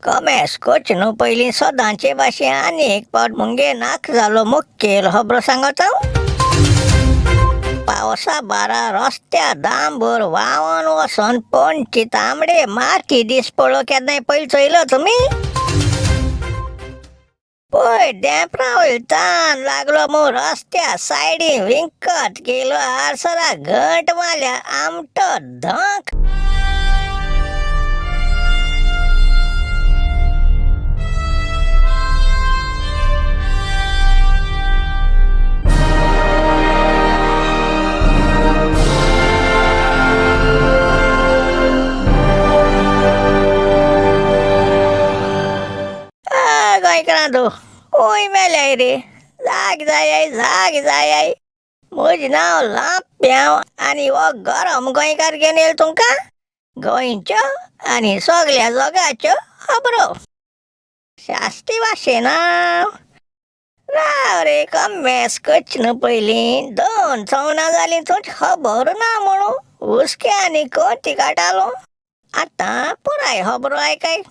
कमेस coach न्हू पयलीं सदांचे भाशेन आनी एक पावट मुगे नाक जालो मुखेल खबरो सांगता. पावसा बारा रस्त्या दांबर व्हांवन वचोन पणजी तांबडे माती दीस पळो केन्नाय पयलीं चोयलो तुमी? पळय देंपरा वयलो तान लागलो मू रस्त्या सायडीन विंकत गेलो आडसरा घट मारल्या आमटो धंक. गोंयकारां खूंय मेल्याय रे, जाग जायाय जाग जायाय. म्हजें नांव लांप्यांव आनी हो गरम गोंयकार घेवन येयला तुमकां गोंयच्यो आनी सगल्या जगाच्यो खबरो शास्ती भाशेन. राव रे, कम्मेस करच न्हू पयलीं दोन सवनां जालीं तुमची खबर ना म्हणून हुस्के आनी कोती काडटालो. आतां पुराय खबरो आयकाय.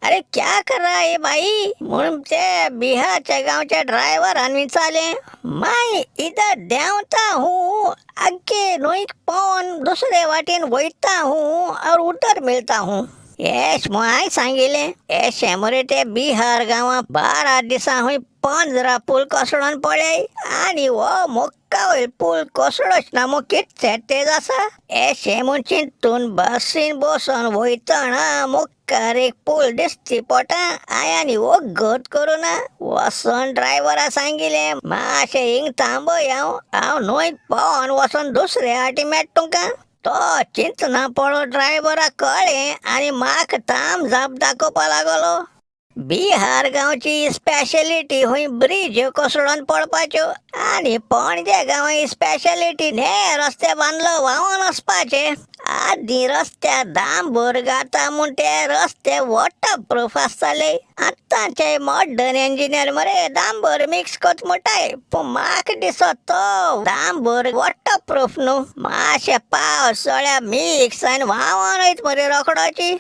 अरे क्या कर रहा है भाई म्हणून ते बिहारच्या गांवच्या ड्रायव्हरान विचारलें. मैं इधर देंवता हूँ, आगे न्हंयक पोवन दुसरे वाटेन वयता हूँ और उधर मिलता हूँ. येश हांवें सांगिल्लें. एशें मरे ते बिहार गांवां 12 दिसां खंय 15 पूल कोसळोन पळय आनी हो मुक्का वयल पूल कोसळोच ना मू कितले तेज आसा. एशें म्हूण चिंतून बसीन बसून वयतना मुखार एक पूल दिसती पोटा हांवें आनी वगत करूं ना वचोन ड्रायव्हरा सांगिल्लें मातशें हिंग थांबय, हांव हांव न्हंयक पोवन वचोन दुसरे वाटी मेळटा तुमकां. तो चिंतना पडलो ड्रायव्हराक कळ्ळें आनी म्हाका ताम जाप दाखोवपा लागलो. बिहार गांवची स्पेशलिटी खंय ब्रिज कोसळोन पडपाच्यो आनी पणजे गांवां स्पेशलिटी ने रस्ते बांदलो व्हांवोन वचपाचे. आदीं रस्त्यार दांबर घाता म्हूण ते रस्ते वॉटरप्रूफ आसताले. आतांचे मॉडर्न इंजिनियर मरे डांबर मिक्स कोत म्हणटाय, पूण म्हाका दिसत तो डांबर वॉटरप्रूफ न्हू. मातशें पावस चोळ्या मिक्स आनी व्हांवोन वयता मरे रोखडोची.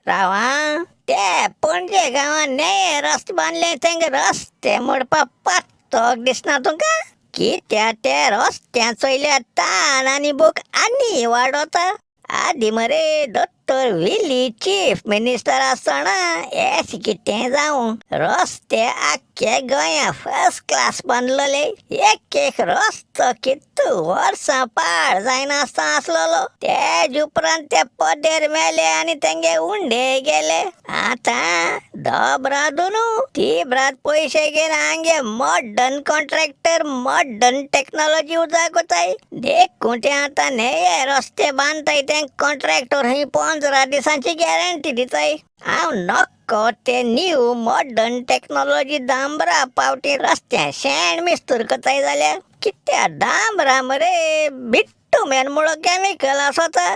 राव आं, ते पणजे गांवांत नये रस्ते बांदले तेंगे रस्ते म्हणपा पात्तोक दिसना तुमकां? कित्याक ते रस्त्यान चोयल्यार ताण आनी भूक आनी वाडोता. आदीं मरे दोतोर विली चीफ मिनिस्टर आसतना एश कितें जावं रस्ते आख्खे गोंया फर्स्ट क्लास बांदलेले. एक एक रस्तो कितू वर्सां पाड जायनासतना आसलेलो. तेज उपरांत ते पदेर मेले आनी तेंगे उंडे गेले. आतां दोबराद न्हू तिब्राद पयशे घेवन हांगे मॉडर्न कॉन्ट्रॅक्टर मॉडर्न टॅक्नोलॉजी उजाग कोताय. देखून ते आतां नये रस्ते बांदताय ते कॉन्ट्रॅक्टर हय 15 दिसांची गॅरंटी दिताय. हांव नक्को ते न्यू मॉडर्न टॅक्नोलॉजी डांबरा पावटी रस्त्या शेण मिस्तूर कोताय जाल्यार. कित्याक डांबरा मरे बिट्टूमेन म्हणो केमिकल आसता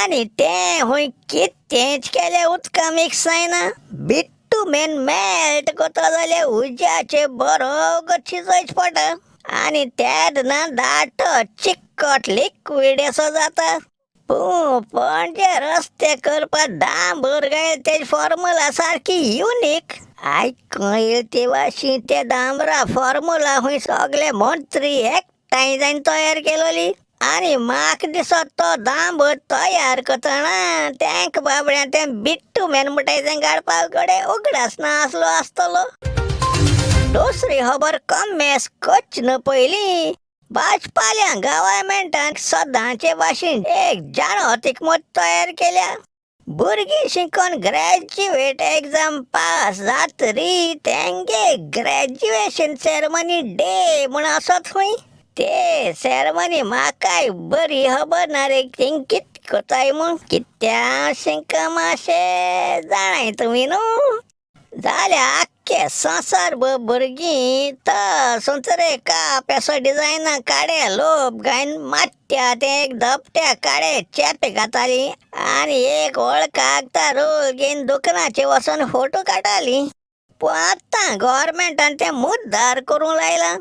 आनी तें खंय कितेंच केल्यार उदका मिक्स जायना. बिट्टूमेन मेल्ट कोता जाल्यार उज्याचे बरो गच्ची पडटा आनी तेन्ना दाटो चिकट लिक्वीड असो जाता. पूण पणजे रस्ते करपाक डांबर घायल तेजी फॉर्मुला सारकी युनीक. आयकूंक येयला ते भाशेन ते डांबरा फॉर्मुला खंय सगले मंत्री एकठांय जावन तयार केलोली. आनी म्हाका दिसत तो डांबर तयार करतना तेंक बाबड्यांक तें बिट्टूमेन म्हणटाय तें काडपा कडेन उगडास ना आसलो आसतलो. दुसरी खबर कम्मेस करच न्हू पयलीं भाजपाल्या गव्हर्मेंटान सदांचे भाशेन एक जाणो मत तयार केल्या. भुरगीं शिकोन ग्रॅज्युएट एग्जाम पास जातरी तेंगे ग्रॅज्युएशन सेरेमनी डे म्हूण आसत खंय. ते सेरेमनी म्हाकाय बरी खबर ना रे थिंग कित कोताय म्हूण. कित्या शिंका मातशें जाणाय तुमी न्हू. जाल्यार आख्खे संवसार भुरगीं तसोच रे काप असो डिजायना काडे लोप घायन मात्या ते एक धपट्या काडे चेपे घाताली आनी एक व्हड कागदार रोल घेवन दुकानाचेर वचोन फोटो काडटाली. पूण आतां गव्हर्मेंटान तें मुद्दार करूंक लायलां.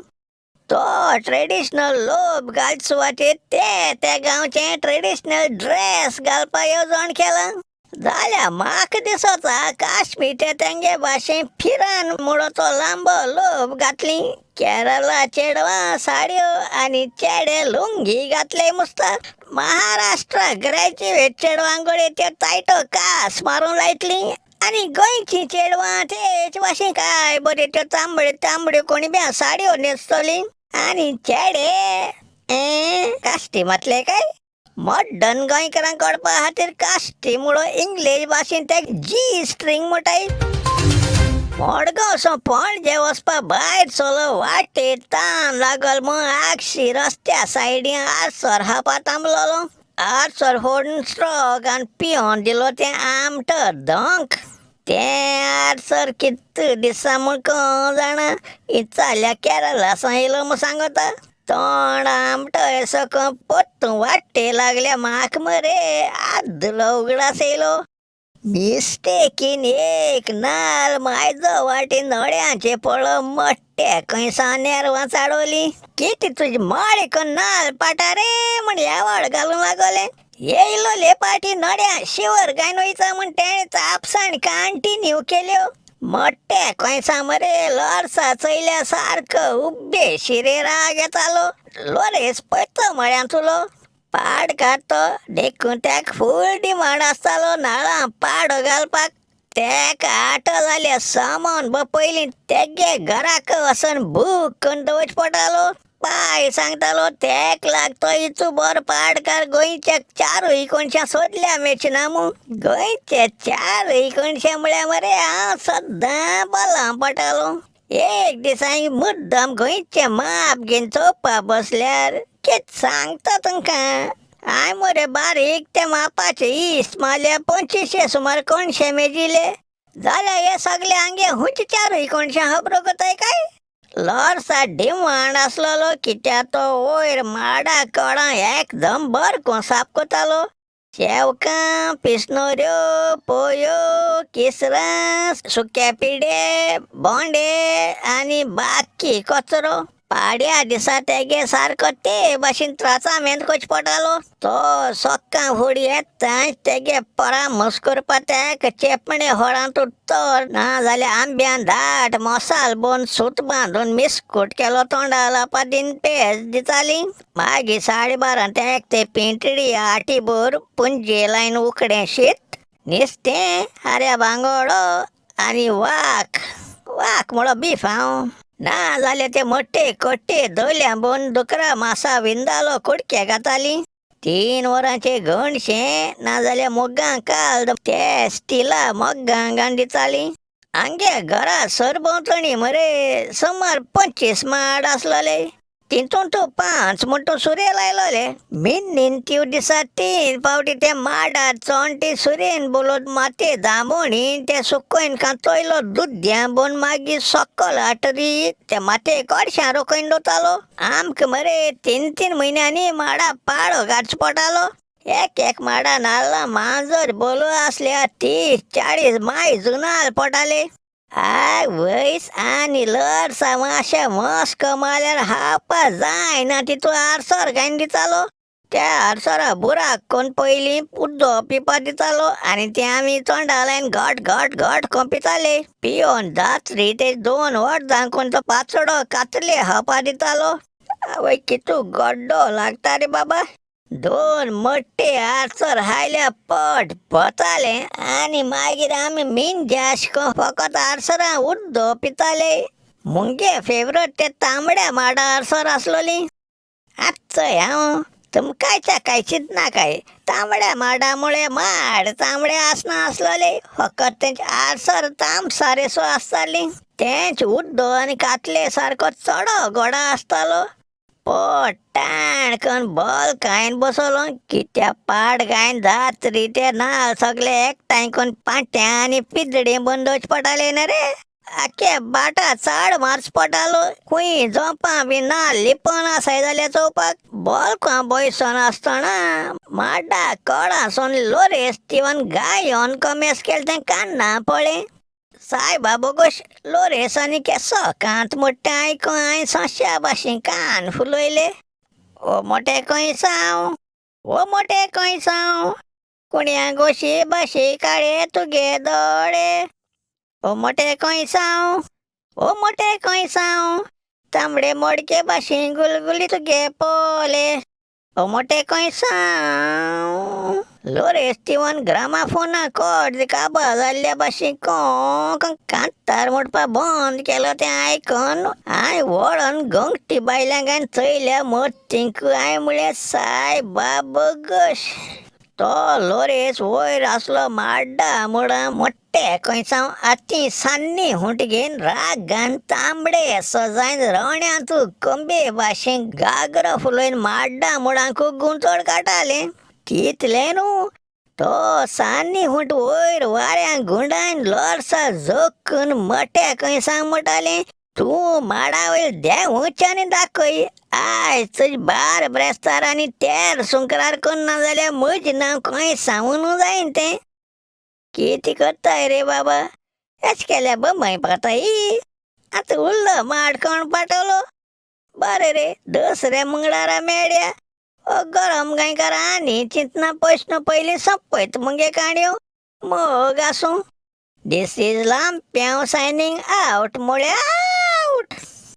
तो ट्रेडिशनल लोप घालचे सुवातेर ते त्या गांवचे ट्रेडिशनल ड्रेस घालपा येवजण केलां. जाल्यार म्हाका दिसता काश्मीर ते तेंगे भाशेन फिरान म्हणून तो लांबो लोब घातली. केरला चेडवां साडयो आनी चेडे लुंगी घातले मुस्ता. महाराष्ट्र ग्रॅज्युएट चेडवां कडेन ते तायटो कास मारूंक लायतली आनी गोंयची चेडवां तेच भाशेन काय बऱ्यो त्यो तांबड्यो तांबड्यो कोणब्या साडयो न्हेसतलीं आनी चेडे काश्टी मातले काय मॉडर्न गोंयकारांक कळपा खातीर काश्टी म्हणून इंग्लीश भाशेन ते जी स्ट्रींग म्हणटाय. मडगांव सावन पणजे वचपा भायर चलो वाटेर तान लागल म्हूण आगशी रस्त्या सायडीन आडसर खावपा थांबलोलो. आडसर फोडून स्ट्रॉक आनी पिवन दिलो तें आमट धंक. तें आडसर कित्त दिसा म्हूण कोण जाणा इचाल्या केरला सावन येयलो म्हूण सांगता. तोंड आमटो येसो पोत्तून वाटे लागल्या म्हाका मरे आदलो उगडास येयलो. मिस्टेकीन एक नाल मायजो वाटेन नळ्यांचे पळो मट्टे खंय सावन नेरवां चाडवली. कितें तुजी माळ कन्न नाल पाटा रे म्हण यावाळ घालूंक लागले. येयलो लेपाटी नड्या शिवर गायन वयता म्हण तेणें तापसाण कंटिन्यू केल्यो. मट्टे खंय मरे लोरसा चयल्या सारको उब्बे शिरे राग येतालो. लोरेस पयतो म्हळ्यां तुलो पाड काडतो देखून तेका फूल डिमांड आसतालो नाळां पाडो घालपाक. तेका आटो जाल्या सामान पयलीं तेगे घराक वचून बूक करून दवरचो पडटालो. पाय सांगतालो तेक लागतो इतू बरो पाडकार गोंयच्या चारूय कोणशां सोदल्या मेळचे ना मू. गोंयचे चारूय कोणशे म्हळ्यार मरे हांव सद्दां बलां पडटालो. एक दीस हांवें मुद्दम गोंयचें माप घेवन चोवपा बसल्यार कितें सांगता तुमकां हांवें मरे बारीक ते मापाचे इस्ट मारल्या 2500 सुमार कोणशे मेजिले. जाल्यार हे सगळे हांगे हुंच चारूय कोणशां खबरो करताय काय. लोरसा डिमांड आसलेलो कित्याक तो वयर माडा कडां एकदम बरो साफ करतालो. शेवकां पिसनोऱ्यो पोयो किसरां सुके पिडे बोंडे आनी बाकी कचरो. पाड्या दिसा तेगे सारको ते भाशेन त्रासा मेंत करचो पडटालो. तो सकाळ फुडें येताच तेगे परामर्श करपा तेका चेपणे होळांत तर ना जाल्यार आंब्यान दाट मसाल बोन सूत बांदून मिस्कूट केलो तोंडा लावपा दीन पेज दिताली. मागीर 12:30 तेक ते पिंटडी आटी भर पुंजे लायन उकडें शीत निस्तें आऱ्या बांगोडो आनी वाक वाक म्हणो बीफ हांव ना जाल्यार ते मोट्टे कट्टे दवल्या बोन दुकरा मासा विंदालो कुडके घाताली. 3 वरांचे गणशें ना जाल्यार मुगां काल ते स्टिला मोगां घालून दिताली. आमगे घरा सरभोंवतणी मरे सुमार 25 माड आसलोले. तितून तूं 5 म्हण तूं सुरये लायलोले. मिन्नीन त्यो दिसा 3 फावटी ते माडार चोणटी सुरयेन बोलोत मातये दामोणीन ते सुकयन कांतयलो दुद्या बोन मागीर सकल हाडटरी ते मातये कडशां रोखोवन दवरतालो. आमकां मरे 3-3 म्हयन्यांनी माडा पाडो घालचो पडटालो. एक एक माडा नाल्ला मांजर बोलो आसल्या 30-40 माय जुनाल पडटाले. I वयस आनी लरसा मातशें मस्क मारल्यार हावपा जायना तितून आडसर घालून दितालो. त्या आडसरा बुराक करून पयलीं उदक पिवपा दितालो आनी तें आमी तोंडा लायन घट घट घट करून पिताले. पियोन जात्री ते 2 वर्सां करून तो पाचडो कातले खावपा दितालो. आवय कितू गड्डो लागता रे बाबा. 2 मोट्टे आडसर खायल्या पोट भरतालें आनी मागीर आमी मिनजाश फकत आडसरां उदक पिताले. मुगे फेवरेट ते तांबड्या माडा आडसर आसलोली. आतां चोय हांव तुमकांच्या काय चिंतना काय तांबड्या माडा मुळे माड तांबडे आसना आसलोले फकत तेंचे आडसर तांबसारेसो आसताली. तेंच उदक आनी कातले सारको चडो गोडा आसतालो. पोट ताण करून बॉल खायन बसलो कित्या पाड गायन जात्री ते नाल सगळे एकठांय करून पाट्यां आनी पिजडे बंद दवरचे पडटाले न्ही रे. आख्खे बाटा चाड मारचो पडटालो. खूंय झोंपां बी नाल लिपोन आसाय जाल्यार चोवपाक. बोलकां बयसोन आसतना माडा कडां सोन लोरेस स्टिवन गायोन कमेस केलें तें कान्ना पळय. सायबा बोगोश लोरेसांनी केसो कांत मोट्टें आयकून हांवें सोंश्या भाशेन कान फुलयले. ओ मोटे खंय साव ओ मोटे खंय साव. कुण्या गोशी भाशी काळे तुगे दोळे. ओ मोटे कोंयसांव, ओ मोटे कोंयसांव, तांबडे मोडके भाशेन गुलगुली तुगे पोले. ओ मोटे कोंयसांव. लोरेस स्टिवन ग्रामाफोना कोड काबा जाल्ल्या भाशेन कोंक कांतार म्हणपा बंद केलो तें आयकून हांवें वळोन गंगटी बायल्यांक चोयल्या मतींक हांवें म्हळें सायबा बोगस. तो लोरेस वयर आसलो माड्डा मुडां मोट्टे कोंयसांव आती सान्नी हुंट घेवन रागान तांबडे सजायन रण्यांत कंबे भाशेन गागरो फुलोवन माड्डा मुडांक गुंचोड काडटालें. तितलें न्हू, तो सान्नी हुंट वयर वाऱ्यान गुंडान लोरसा जोखून मोट्या कोंयसांव म्हणटालें, तूं माडा वयर देंवच्यानी दाखय, आयज तुज बार ब्रेस्तार आनी तेर सुंकरार करना जाल्यार म्हजें नांव कोंयसांव जायन तें. कितें करताय रे बाबा, एश केल्या बंबय पाताय. आतां उरलो माड कोण पाटवलो. बरें रे, दुसऱ्या मंगळारा मेळया. ओ गरम गोंयकार आनी चिंतना प्रश्न पयलीं सोंपयत मुगे काणयो, मोग आसूं. This is Lampiao signing out, म्हळ्यार आवट.